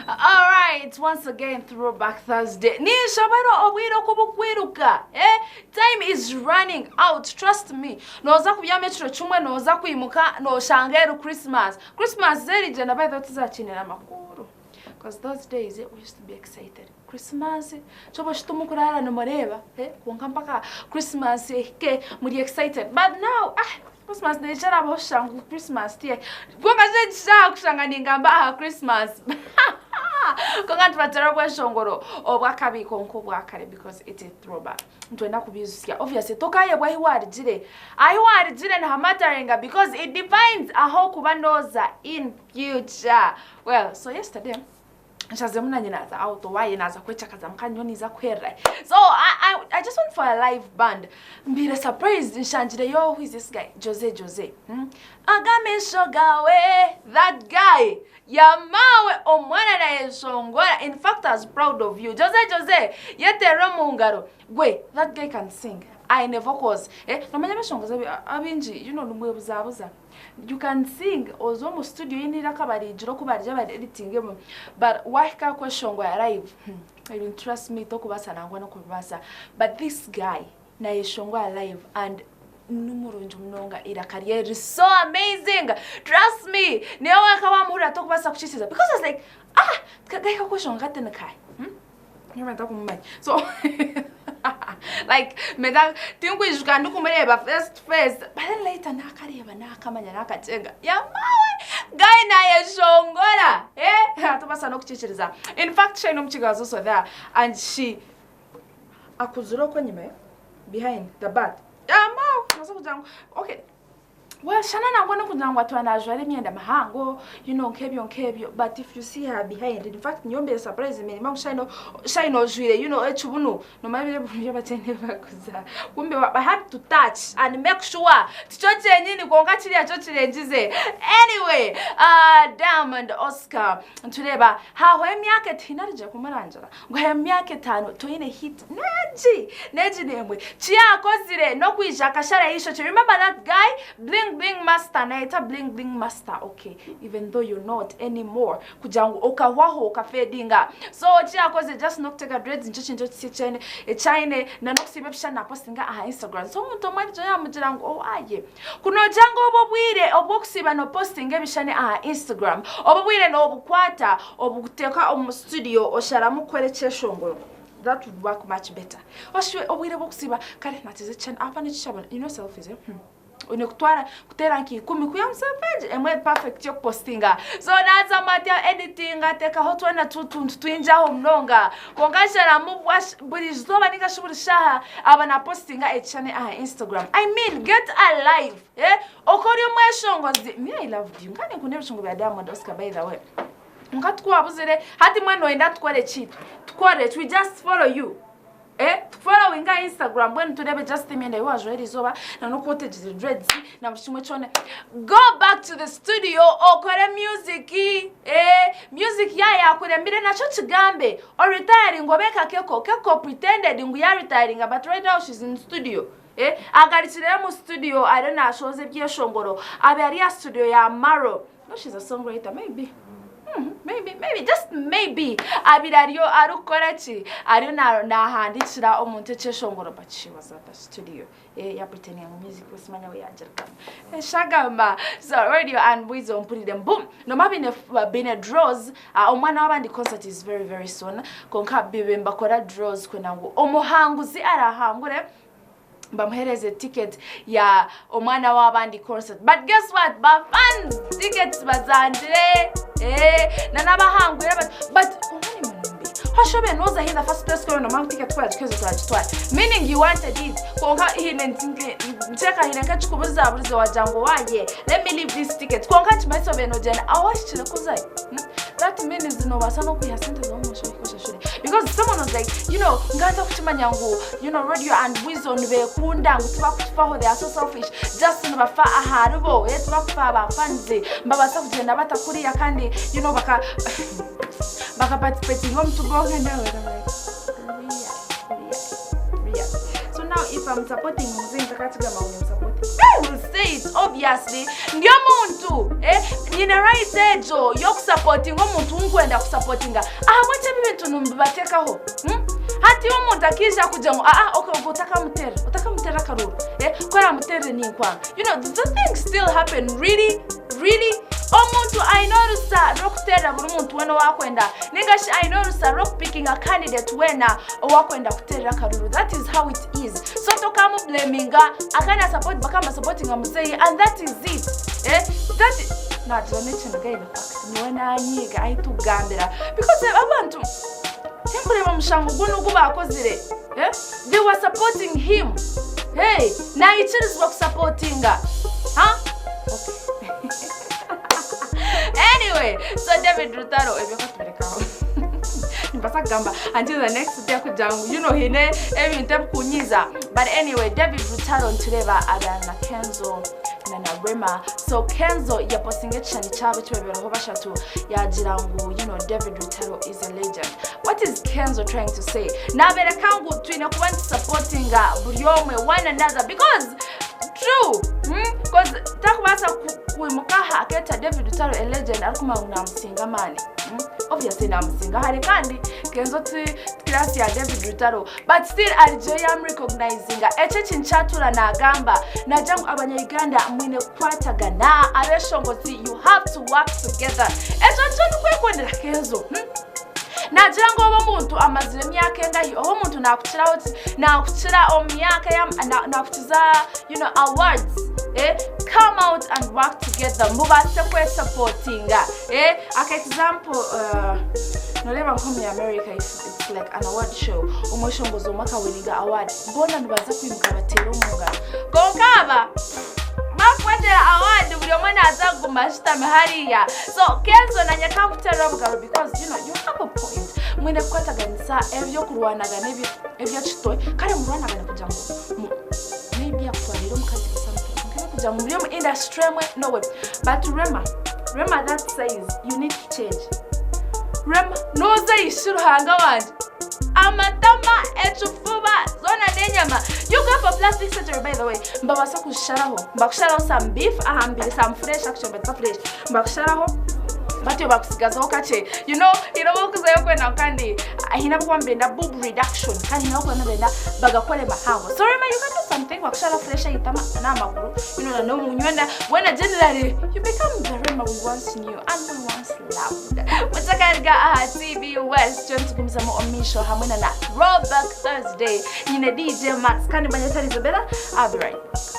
Alright, once again Throwback Thursday. Ninshobera obwire oku bukwiruka. Eh? Time is running out, trust me. Nooza kubyama ekiro kimwe, nooza kwimuka, nooshanga eri Christmas. Christmas zerigyenda by the way tizakiinire amakuru. Because those days eh, we used to be excited. Christmas, kyoba shi timukuraara nimureeba, eh? Kwonka mpaka Christmas ehike muri excited. But now, ah, Christmas neija erabaho oshusha ngu Christmas tiye. Kwonka shi egi shaaha kushanga ningamba aha Christmas. Kwonka nitubateera obweshongoro obw'akabi kwonka obwakare because it's a throwback. Nitwenda kubiijutsya. Obviously tokayebwa ahi waarugire. Ahi waarugire nihamataringa because it defines ah'okuba nooza in future. Well, so yesterday nshaziremu nanye naza out owaye naza kwekyakaza muka nyowe niza kuherera so I just went for a live band mbiire surprised nshangireyo who is this guy Jose Jose hmm? Agamisho gawe that guy yamawe omwana nayeshongora in fact I was proud of you Jose Jose yeterera omu ngaro gwe that guy can sing aine vocals eh nomanya abeshongozi abingi you know nimwebuzabuza You can sing oze omu studio oyine eiraka barigire oku barije bari editingemu but wahika aha kweshongora live hmm ebintu trust me tokubaasa nangwa nokubibaasa but this guy nayeshongora live and nimurungi munonga eiraka rye riri so amazing trust me niiwe wenka wamuhurira tokubaasa kukikiriza because I was like ah gahika kweshongora hati nikahi hmm Nyuma ntakumumanya so like meda tinkwijuka ndikumureeba face to face but then later nakareeba nakamanya nakakyenga yamawe guy nayeshongora eh tobaasa n'okukikiriza in fact Shine Omukiga was also there and she akuzire okwo enyima eh behind the back yamawe naza kugira ngu okay Well shana nangwa nokugira ngu atuba najwara emyenda mihango you know nkebyo nkebyo but if you see her behind in fact nyowe mbaire surprise mirimo ngu shine shine ojwire you know ekibunu nomanya biri ebibunu byabakyene bakuza kumbe I had to touch and make sure tikyo kyenyini kwonka kiriya kyo kirengize anyway uh, Diamond Oscar nitureeba hahwaho emyaka tihaine arigye kumurangira ngu hahwaho emyaka etaano toine hit Negi! Negi n'emwe. Ki yaakozire n'okwija akashara eishokye. Remember that guy? Bling bling master. Nayeta bling bling master. Okay, even though you're not anymore. Kugira ngu okahwaho, okafadinga. So ki yaakozire just n'okutega dreads nikyo kintu ekisya ekyene ekyaine na n'okusiiba ebishushani naapostinga aha Instagram. So omuntu omwe arigira yaamugira ngu owaaye. Ku noogira ngu obu obwire obw'okusiiba noopositinga ebishushani aha Instagram, obu obwire noobukwata obuteeka omu studio osharamu kukora ekyeshongoro. That would work much better. Oshwe obwire bw'okusiiba kare nateeza ekishushani apa n'ekishushani you know selfies eh? Hmm. Oine kutwara kuteera nka ikumi kwihamu selfie egi emwe perfect y'okupostinga. So naazamu atyo editing ateekaho twena tuntu twingi aho munonga. Kwonka asharamu buri izooba ninga shi buri shaaha aba naapositinga ekishushani aha Instagram. I mean get a life eh? Oku ori omweshongozi. Me I loved you. Nka ninkunda ebishungu bya Diamond Oscar by the way. Kwonka tukwabuzire hati mbwenu noyenda tukore ki? Tukore ki? We just follow you eh tukufollowinge aha Instagram mbwenu turebe just emyenda ei wajwara erizooba na n'oku otegire dreads na buri kimwe kyona. Go back to the studio okore music eh music yaaba yakuremire nakyo kigambe oritayaringe obe nka Keko. Keko pretended ngu yaritayaringa but right now she's in studio eh agarukireyo omu studio ariyo nashohoza ebyeshongoro abe ari aha studio ya Maro. No she's a songwriter maybe. Maybe, maybe, just maybe abire ariyo arikukora ki ariyo nahandikira omuntu ekyeshongoro but she was at the studio eh, ya pretending ngu music we simanya we yagirikamu eshagamba so radio and bwizo mpurire mbu noma bine bine draws uh, omwana w'abandi concert is very very soon konka bibe mbakora draws kwenda ngu omuhanguzi arahangure bamuhereze ticket ya omwana w'abandi concert but guess what ba fans tickets bazangire eh na n'abahangwire but but konka ni munumbi hoshobe noza in the first place ko no man ticket kwa twese twagitwara meaning you wanted it konka hine ncheka hine nkakikubuzaburize wagira ngo waye let me leave this ticket konka kimaitso benogenda aho wahikire kuzayo hmm? That means nobaasa n'okwiha sente zawe omu mushaho oshashure because someone was like you know nganza kukimanya ngu you know radio and weasel nibekunda ngu tibakutufaho they are so selfish just nibafa aharibo eh, tibakufa aha ba fans mbabaasa kugyenda batakuriya kandi you know baka baka participatinga omu tubonga nawe So now if I'm supporting muzeyi ntakakigamba ngu nimusupportinga. I will say it obviously. Ndi omuntu, eh, nyine right egyo y'okusupportinga omuntu ou nkwenda kusupportinga. Ahabw'enki ebi bintu nimubibateekaho? Hmm? Hati omuntu akaija kugira ngu aa okay ogwo otakamuteerera, otakamuteerera akaruuru. Eh, ku oraamuteerere ninkwanga. You know, the things still happen really really omuntu aine orusa rw'okuteerera buri muntu weena ou akwenda ninga shi aine orusa rw'okupikinga candidate weena ou akwenda kuteerera akaruru that is how it is so tokamublaminga akaba na support bakaba nibasupportinga muzeeyi and that is it eh that nagira n'ekiniga in fact nyowe nanyiiga ahi tukugambira because abantu tinkureeba omushango gunu ogu baakozire eh they were supporting him hey naikirizibwa kusupportinga ha okay anyway so David Rutaro ebyo katubirekaho nimbaasa kugamba until the next day kugira ngu you know haine ebintu ebikunyiiza but anyway David Rutaro nitureeba aba na Kenzo na na Rema so Kenzo yapostinga ekishushani kyabo ekibabireho bashatu yagira ngu you know David Rutaro is a legend what is Kenzo trying to say nabereka ngu twine kuba nitusupportinga buri omwe one another because true because takubaasa kwimuka aha akeeta David Rutaro a legend arikumanya ngu namusinga amaani obviously namusinga hare kandi Kenzo ti class ya David Rutaro but still arigiyo yamurecognizinga ekyo ekintu kyatura nagamba nagira ngu abanya-Uganda mwine kukwatagana abeshongozi you have to work together ekyo nikyo ndikwekundira Kenzo Nagira ngu oba omuntu amazire emyaka engahi, oba omuntu naakukiraho ki, naakukira omu myaka, naakukiza you know, awards, eh, come out and work together mubaase kwesapotinga. Eh, aka example, noreeba nk'omuri America if it's like an award show, omweshongozi omwe akawininga award, boona nibaza kwimuka bateere omu ngaro. Kwonka aba, bakubateera award buri omwe naaza kuguma ashutami hariya. So Kenzo nanye kankuterera obugaro because you know you have a point. Mwine kukwataganisa ebyokurwanagana ebyekitwe kare murwanagane kugira ngu maybe akutwarire omukazi or something. Nkene kugira ngu muri omu industry emwe no way. But Rema, Rema that size you need to change. Rema noza ishi Ruhanga wangye. Amatama, ekifuba, zoona n'enyama. You go for plastic surgery by the way. Nibabaasa kuzisharaho. Nibakusharaho some beef aha mubiri some fresh actually nibagyeta fresh. Nibakusharaho batyo bakutsigazaho kakye. You know, haine obu orikuzayo kwenda ngu kandi haine abakuba nibenda boob reduction kandi haine abakuba nibenda bagakore mahango. So Rema you can do something bakusharaho fresh aha itama n'aha maguru you know na n'omu weena generally you become the Rema we once knew and we once loved. Mutakariga aha TV West turiyo nitugumizamu omu maisho hamwe na na Throwback Thursday. Nyine DJ Max kandi manyetarize Bella. I'll be right back.